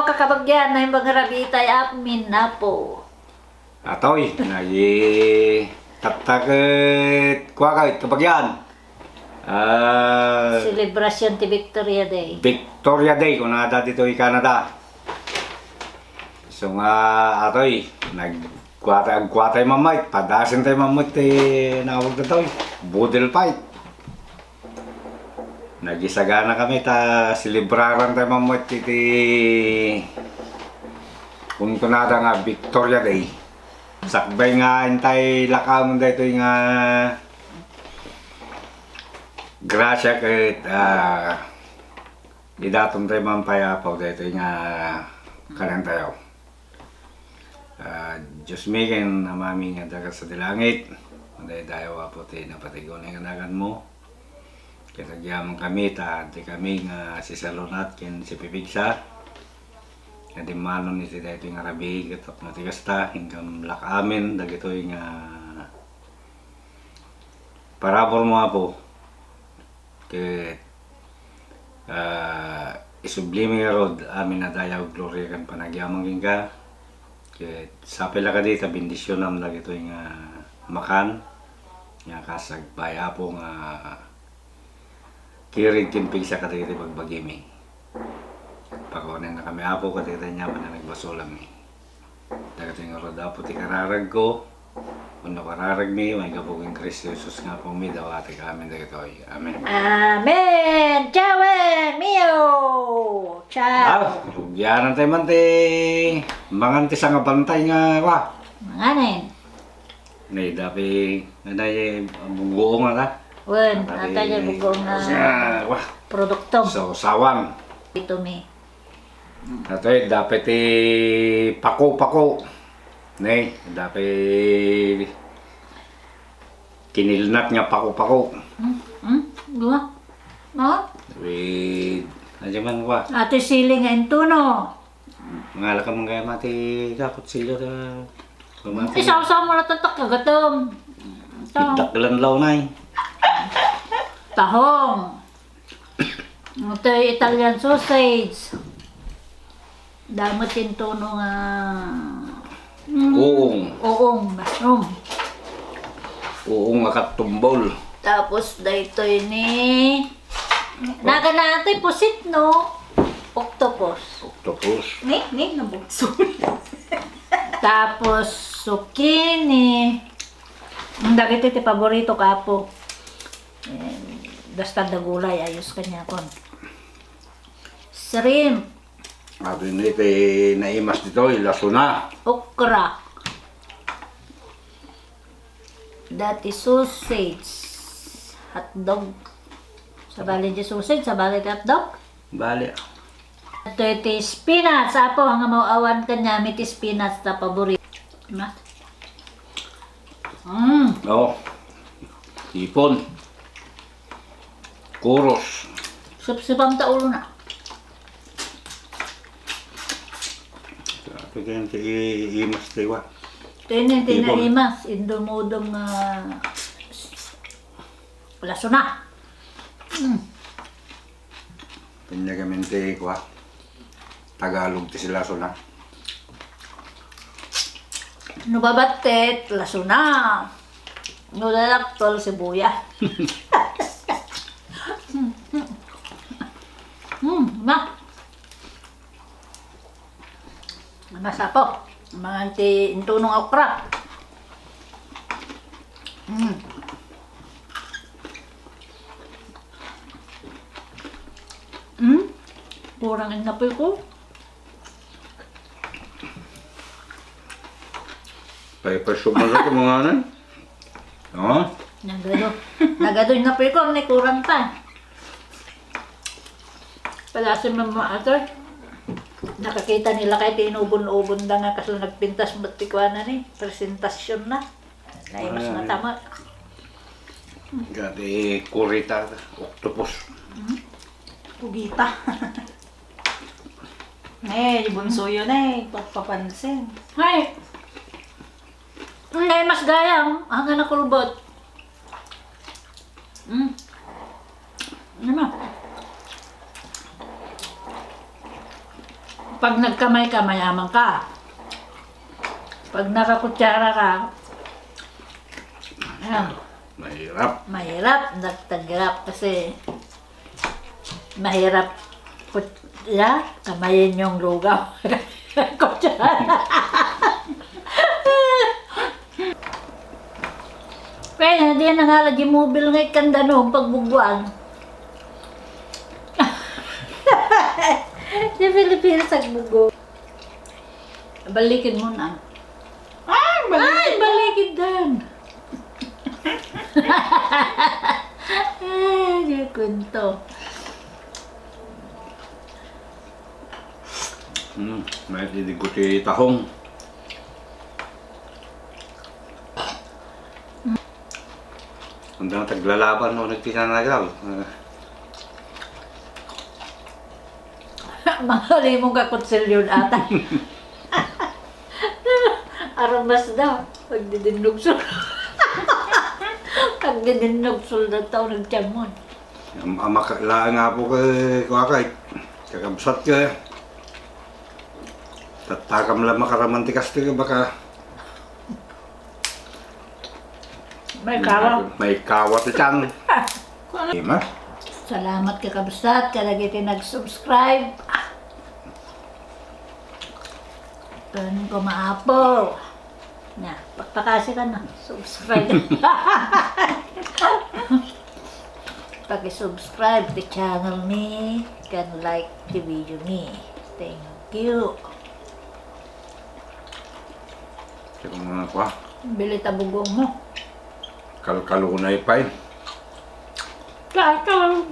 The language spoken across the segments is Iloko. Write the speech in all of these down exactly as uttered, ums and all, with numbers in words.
Kakabagian, naimbag nga rabii tay amin, Apo. Atoy, nagi tatta ket kua ket kabagian. Ah, Celebration ti Victoria Day. Victoria Day, kunada ditoy Canada. So nga, atoy, nagkuatay, agkuatay mamay, padasentay mamay ti naawag datoy, boodle fight. Nagisagana kami ta selebraran tayo mamay iti kunkunada nga Victoria Day. Sakbay nga intay lakamen daytoy nga grasya ket, ah, idaton tayo man payapaw daytoy nga kanan tayo. Ah, Dios mi ken Amami nga adda sadi langit, madaydayaw, Apo, ti napatigaw nga naganmo. Ket agyaman kami ta di kami nga sisalunat ken sipipigsa. Nga dimmanon iti daytoy nga rabii ket tapno ti kasta, inkam lakamen dagitoy nga paraburmo, Apo. Ket, ah, isublimi ngarud amin a dayaw, gloria ken panagyaman kenka. Ket sapay la kadi ta bendisionam dagitoy nga makan, nga kas agpay, Apo, nga kirid ken pigsa kadagiti bagbagimi. Pakawanennakami, Apo, kadagiti aniaman a nagbasolami. Dagitoy ngarud, Apo, ti kararagko, wenno kararagmi, maigapu ken Cristo Jesus nga Apomi, dawatek amin dagitoy. Amen. Amen! Ciao, eh, mio! Ciao! Ah, rugianan tayo man ti mangan ti sangabantay nga, wa? Manganen. Ni, dapi, anay, bugoong ata? Wen, dapi, atay, bugoong nga, ah, wa, produkto. Sawsawan. Ito mi. Atoy, dapi ti pako-pako. Ne, dapi kinilnat nga pako-pako. Hmm, hmm, dua. No? With, ano man, wa? Atoy sili nga intuno. Mangala ka man gayam ti ka, kutsilyo ta, pamati. Isawsaw mo lang tatak kagatam. Ito. Daklan law na eh. Tahong. Ito yung Italian sausage. Damo ti intuno nga, mm, uong. Uong, mushroom. Uong nga katumbol. Tapos daytoy ni, nagan na atoy pusit, no? Octopus. Octopus. Ni, ni, nabukso. Tapos zucchini. Ang dagiti ti paborito ko, Apo. Eh, basta da gulay, ayos kaniakon. Shrimp. Adu ini ti naimas ditoy, lasuna. Okra. Dati sausage. Hotdog. Sabali di sausage, sabali ti hotdog. Bali. Ito iti spinach. Apo, nga mao-awan kaniami ti spinach ta paborito. Na? Mm. Oh. Ipon. Kuros. Sipsipam ta ulo na. Ito yung ti-, imas, diwa. Ito yung ti-, ipon. Naimas, indumudum nga lasuna. Mm. Pinagamente, kwa. Tagalog ti silaso na. No babattet, lasuna. No lalaptol, sibuya. Hmm, ma. Masapo. Mangan ti intunong okra. Hmm. Hmm? Kurang ang napoy ko. Pay, pay, sumagot ang mga anan. Oh? Nagado. Nagado yung napoy ko, may kurang pa. Palasin mo mga ato. Nakakita nila kay tinugon-ugon da nga kaso nagpintas mo ti kuana ni, presentasyon na. Ay, mas matama. Gati kurita, octopus. Hmm? Kugita. Eh, bunso yun eh, pagpapansin. Ay! Nay, mas gayam, hanggang nakulbot. Mm. Ano na? Pag nagkamay-kamay, aman ka. Pag nakakutsara ka, ayan, mahirap. Mahirap, nagtagrap kasi mahirap kut-, ya, kamayin yung lugaw. Kutsara. Kaya na, di na nga lagi mobil nga ikanda no, pagbuguan. Di Pilipinas agbugo. Balikin mo na. Ay, balikin. Ay, balikin din. Ay, di kwento. Hmm, may didigo ti tahong. Ang dami taglalaban no, nagpinanagraw. Ah. Mga limong ka kutsilyo ata. Armas daw. Pagdidinnugsol. Pagdidinnugsol na tao nagtiamon. Am-, amak-, laeng nga po kay, kuha kay, kakabsat ka. Tattakam lang makaraman ti kasto ka, baka May kawa. May kawa ti tiyan. Di ma? Salamat kakabsat, kadagiti nag-subscribe. Ken kumaapo. Na, pakpakasi ka na. Subscribe. Paki-subscribe ti channel mi, ken like ti video mi. Thank you. Ito nga pa. Bili ta bugong mo. Kalkalunay pa eh. Kalkal.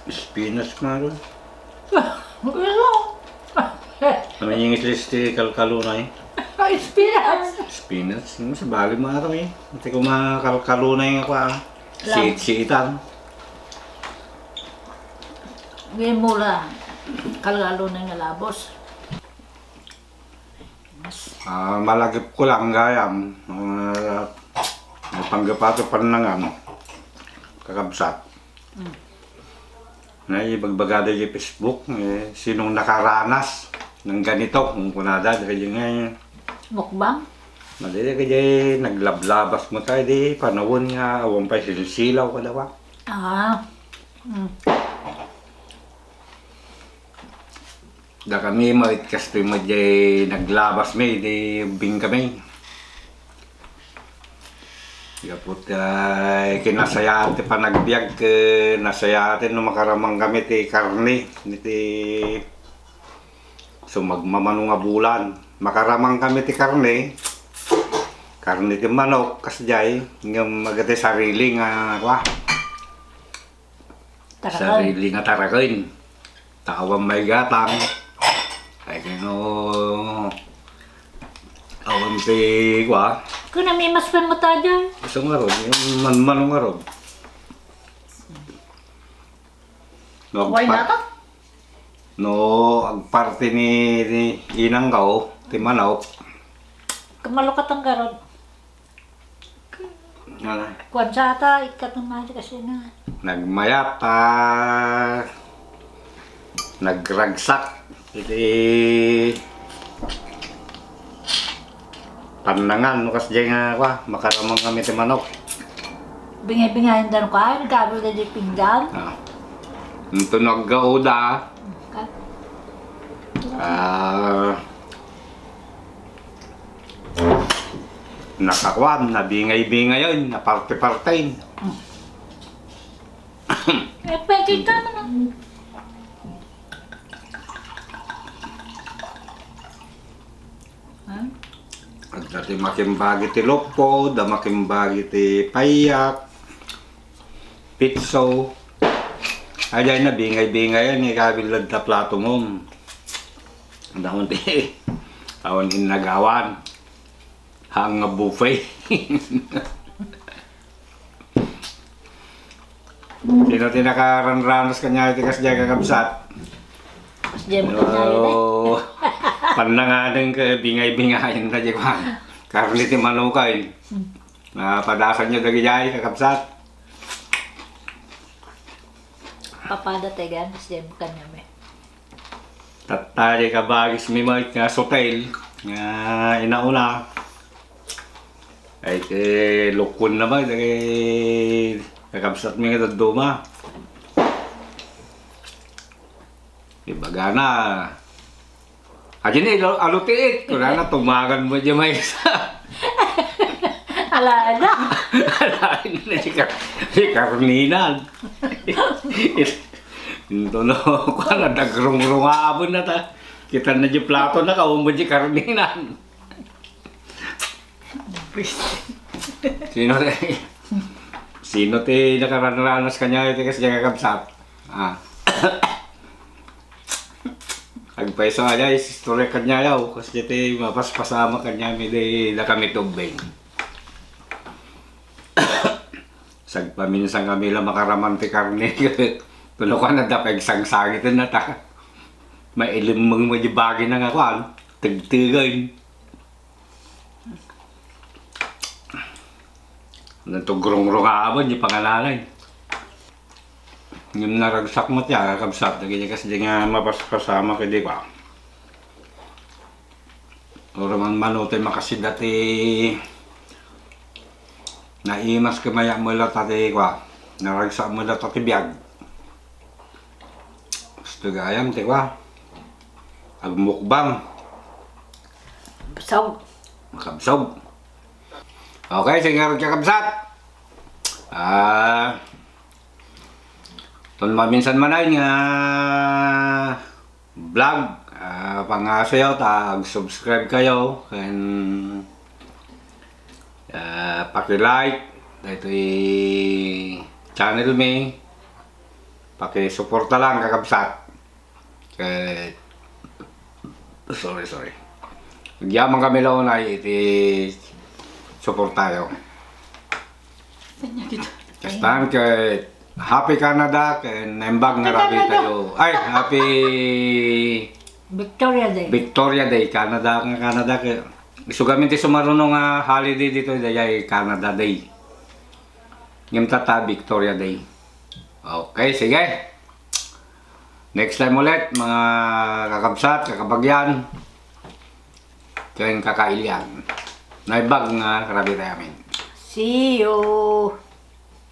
Spinach nga ron. Ano? Ano yung English ti kalkalunay? Spinach. Spinach. Yung sa bali mga ito eh. Ito ko mga kalkalunay nga pa. Lab- Siit-siitan. Ngayon mula, kalkalunay nga labos. Ah, malagip ko lang gayam. Ah, may panggapato pannangan. Kakabsat. Mm. Naibagbagada di Facebook, eh, sinong nakaranas ng ganito? Kung kunada, dagiti nga, eh. Mukbang? Madali kadi naglablabas mo tayo, di panawon nga, awan pa sinsilaw ka daw, ah. Ah. Mm. Dakami met kastoy met jay naglabas mi, di ubbing kami. Gapu ta, eh, kinasayaan ti panagbiag, ket nasayaaten no makaramang kami ti karne, iti sumagmamano nga bulan. Makaramang kami ti karne, karne ti manok, kasjay, ngem agati sarili nga, kua, Taraken. Sarili nga taraken. Ta awan maigatang. Ay, kano, awan ti, kua? Kuna may mas pen mo tayo. Gusto nga ron, yung man-, manong nga ron. No, Why agpar-, not? No, agparte ni, ni inang ka, oh, ti manok. Kamalukatan ka ron. Ano? Kuwan sa ata, ikatumali kasi na. Nagmayat, ah, nagragsak. Iti pannangan, no, kas diay nga, kwa, makaramang kami ti manok. Bingay-bingayan dan kwa, nagkabal na di pinggan. Ah. Ito naggaoda. Ka- Ah. Nakakuan, nabingay-bingayon, naparte-partain. Eh, pwede ka naman. Ha? Adda ti makimbagi ti luppo, da makimbagi ti payak, pitso. Ay, dahil nabingay-bingayan, ikabilad ta plato mo. Daon ti, awan innagawan. Haan nga buffet. Sino ti nakaranranos kaniay ti kasdiay, kakabsat? Kasdiay mo kaniay, eh. Pannangaden ket bingay-bingayen ta diay kwan. Karne ti manok ay. Hmm. Napadasan yo dagidiay, kakabsat. Papada tayo, gan. Kasdiay mo kaniay, eh. Tatta, kabagis mi met nga sutel nga inauna. Ay, ti lukon na met, dagiti kakabsat mi nga dadduma. Ibagana, "Adi ni, alo-, alutiit," kunana, tumangan met diay maysa. Ala, ala. Ala, ni kar-, ni karninan. Intono, kuan, nadagrungrungaben na ta. Kitanna diay plato na, kaumba diay karninan. Sino ti, sino ti nakaranranas kaniayo ti kasdiay, kakabsat? Ah. Agpayso aya, istorya kaniayo, kasdiay ti mapaspasamak kaniami daydi dakami ti ubbing. Sagpaminsan kami la makaraman ti karne. Tuno ka na da pagsangsangiten na ta. Mailimmeng mo di bagay na nga kuan, tegtegen. Nagtugrungrungaben di pangananay. Ngem naragsak met ya, kakabsat, dagiti kasdi nga mapaspasamak idi kuan. Uray man mano ti makasida ti naimas ket mayat met latta ti kua, naragsak met latta ti biag. Gusto gayam ti kua, agmukbang. Makabsog. Makabsog. Okay, sige, kakabsat. Ah, ton maminsan man ay nga vlog, ah, pangasayo ta ag-subscribe kayo ken, ah, paki-like daytoy channel mi, pakisuporta lang, kakabsat. Ket, sorry, sorry. Agyaman kami la unay iti suportayo. Kasta ket Happy Canada, ken naimbag nga rabii tayo. Ay, Happy Victoria Day. Victoria Day, Canada, nga Canada, ket isu gamin ti sumaruno nga holiday ditoy, dayay Canada Day. Ngem tatta, Victoria Day. Okay, sige. Next time ulit, mga kakabsat, kakabagyan, ken kakailian. Naimbag nga rabii tayo amin. See you.